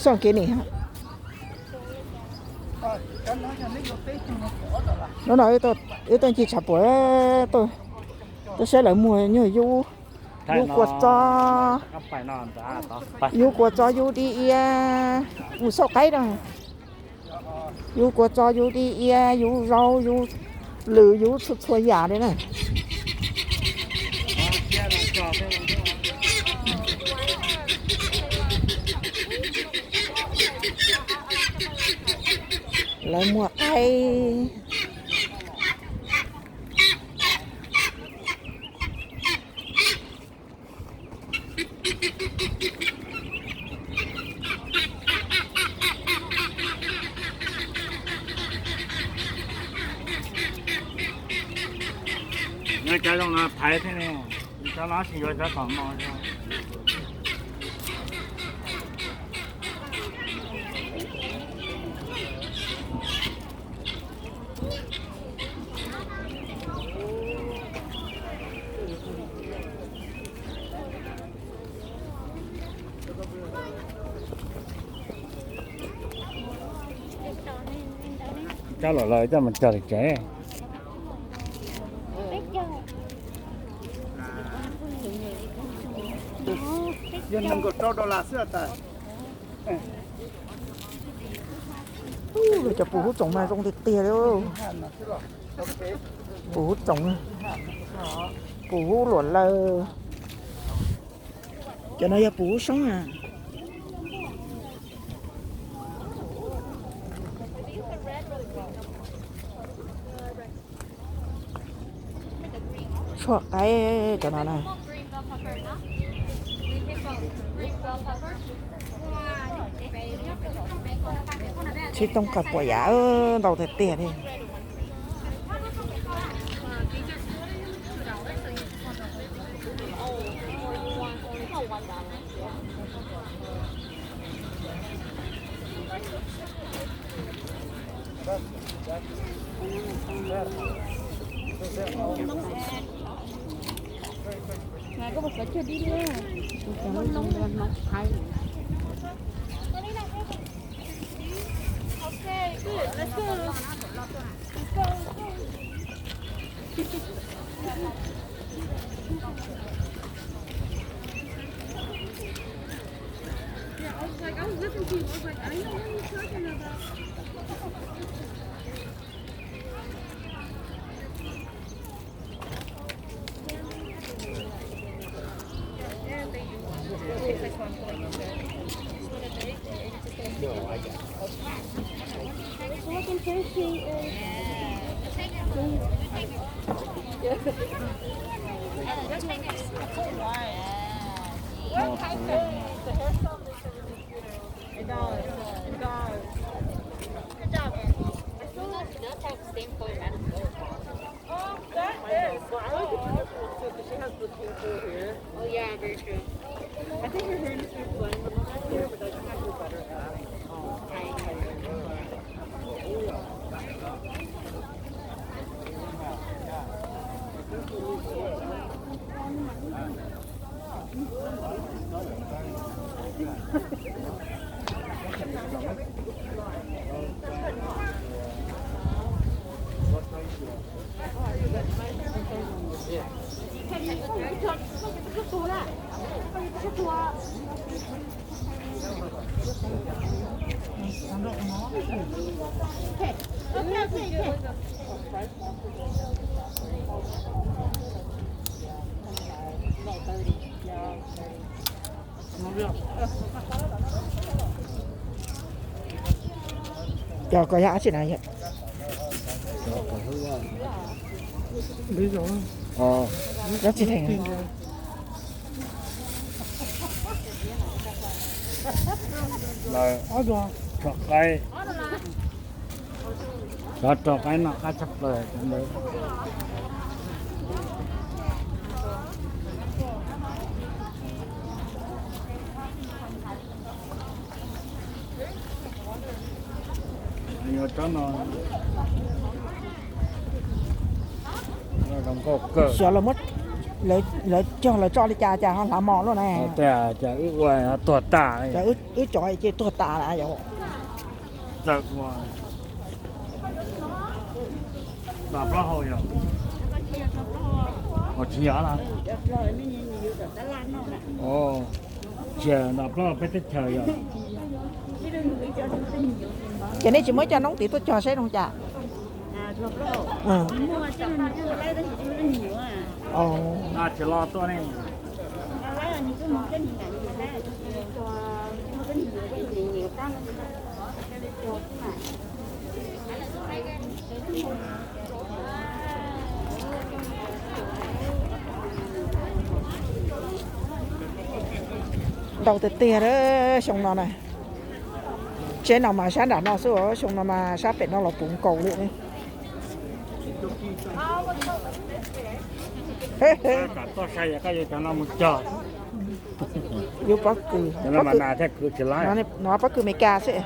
Xoj kev nim. Hnub no wb tuaj ncig tshav puam, tuaj saib lawv muag nyuag yub, yub kua txob, yub kua txob, yub dib iab, mus xauj qaib no. Yub kua txob, yub dib iab, yub zaub, yub lws, yub txhua txhua yam li na. Lawv muag qaib. Yuav cov zoo no thaiv thiab ne, cov no tsis yuav cov tom no. Coj los lawv coj mus cog li tsev. Yog nees nkaum rau dollar xwb tas. Cov pum hub tsoom mas zoo tiag tiag li. Pum hub tsoom, pum hub luam lawm. Cov no yog pum hub soob na. Tshuaj qaib cov no na. Tsib toob kaus puas yam ntau tiag tiag li. Cov ko yog dab tsi na yom? Dab tsi theem? Rau qaib, cov rau qaib no qab tshaj plaws cov ntawd. Yuav tsob no, zoo nkauj kawg. Xyov los muab Lawv cog lawv tso li cas cas ho hlav mos luaj na. Cas wb ua tuag tas. Wb cov ces tuag tas lawm yom. Tsis yog, tsis yog peb teb chaws yog. Ces nej tsis muab cov noob tid tuaj cog seb zoo cas? Tsis los tuaj ne. Ntau tiag tiag xyoo no na. Tsheb no mas sab nram no xwb, xyoo no mas sab pem no los puv nkaus li. Yuav pob kws, no pob kws Amelikas xwb.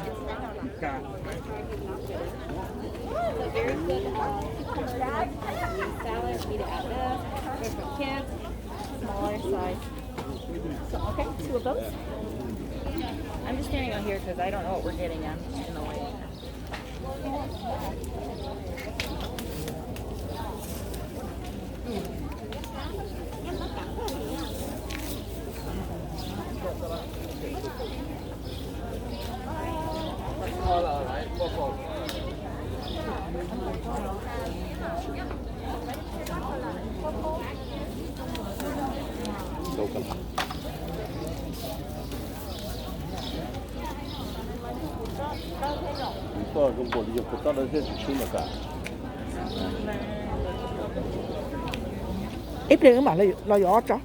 Ib pliag wb mam los yuav ob tsob.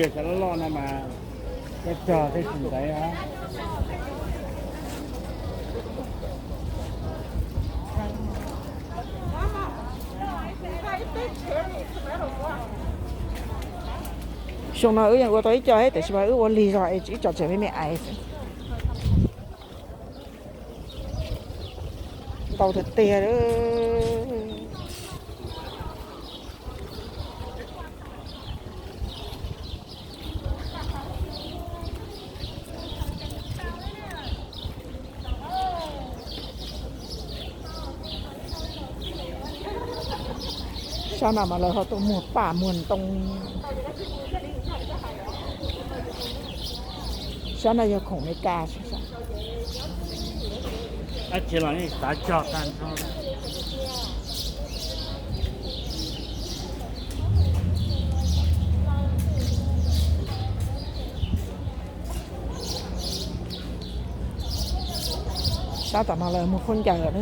Yog cov loj loj no mas cog tej tsis ntxaiv. Xyoo no wb yeej ua tau ib co thiab tiam sis mas wb ua lig zog es ib co tseem me me ais xwb. Ntau tiag tiag. Sab no mas lawv ho tuaj muag paj muag ntoo. Sab no yog khoom Amelikas. Sab tom no lawv muag khaub ncaws lawm.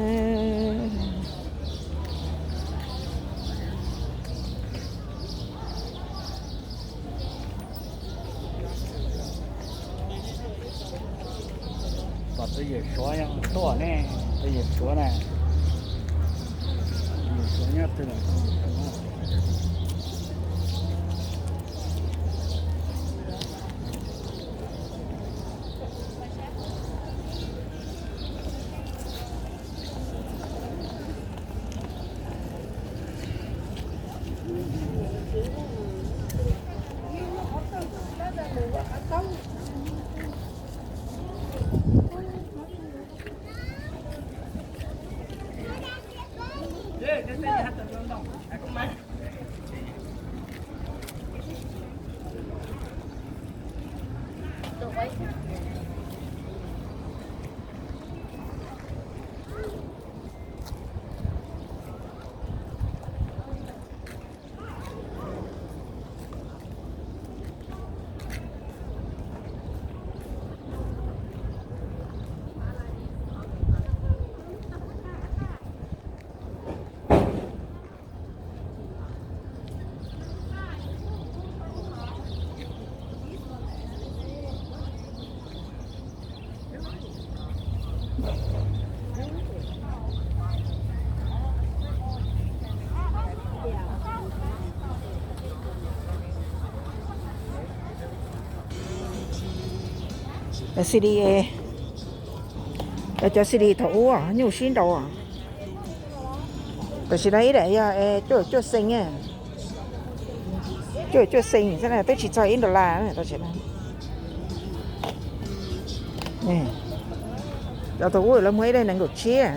Pom tus yawm suav tuaj ne, tus yawm suav na, yawm suav nyob twg lawm? Cov C D, cov C D thaum ub nyuj sib nraus. Tam sim no ib daim yog cuaj cuaj xees, cuaj cuaj xees xwb na, twb tsis txog ib dollar tam sim no. Cov tus ub lawv muag ib daim nees nkaum tsib.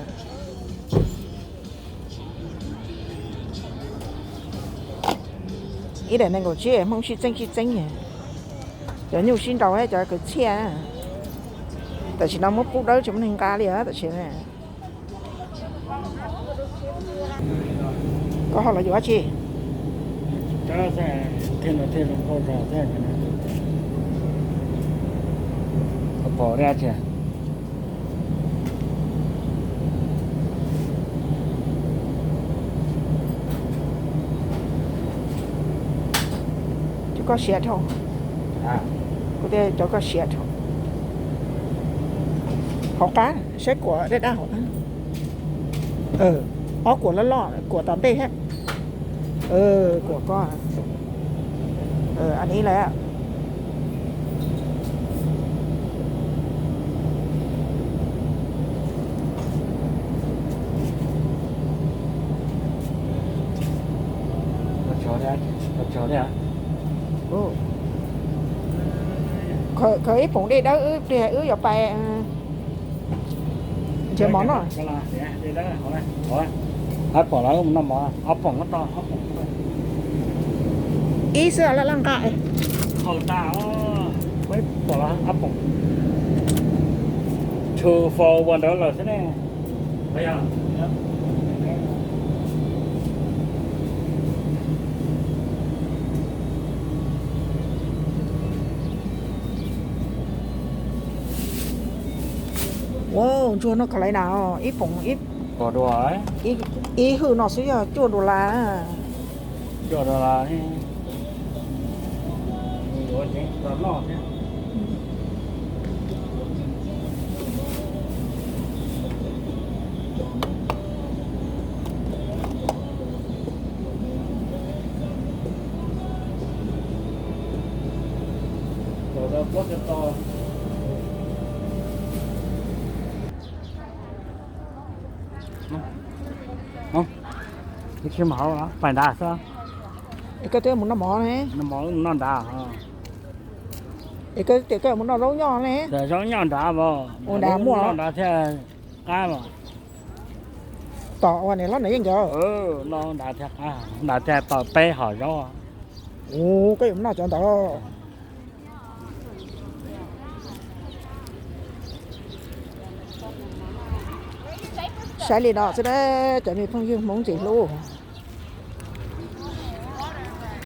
Ib daim nees nkaum tsib Hmoob sib txeeb sib txeeb, cov nyuj sib nraus thiab cov kwv txhiaj. Tam sim no muab pub dawb tsis muaj neeg nqa li tam sim. Koj ho los yuav dab tsi? Cov koj siav dhau. Kuv tias cov koj siav dhau. Hauv qab, saib kuam daj daj hauv qab. Ob kuam loj loj, kuam tom ntej thiab. Kuam koj. Anij lawm. Khaws ib poom dej dawb wb pliag wb yuav pais nrhiav mov noj. Pom lawv mus noj mov ob poom, ib xwb laj laj nqa. Pom lawv ob poom, two for one dollar xwb ne. Ua ntsuag no khaws li na, ib poom, ib hwj no xwb yog cuaj dollar. Ib tsis mus hauv pais nrad xwb. Es koj twb mus noj mov ne? Noj mov mus noj nrad. Es koj tias koj mus noj zaub nyoj ne? Zaub nyoj nrad as. Ua nrad muaj noj nrad thiaj qab mas. Tom ua niam hlob na yeej nkawd. Noj nrad thiaj qab, nrad thiaj tau peb hom zaub. Ua koj yuav mus noj cov ntawd. Saib li no xwb na, cov me phooj ywg Hmoob ntxim hlub.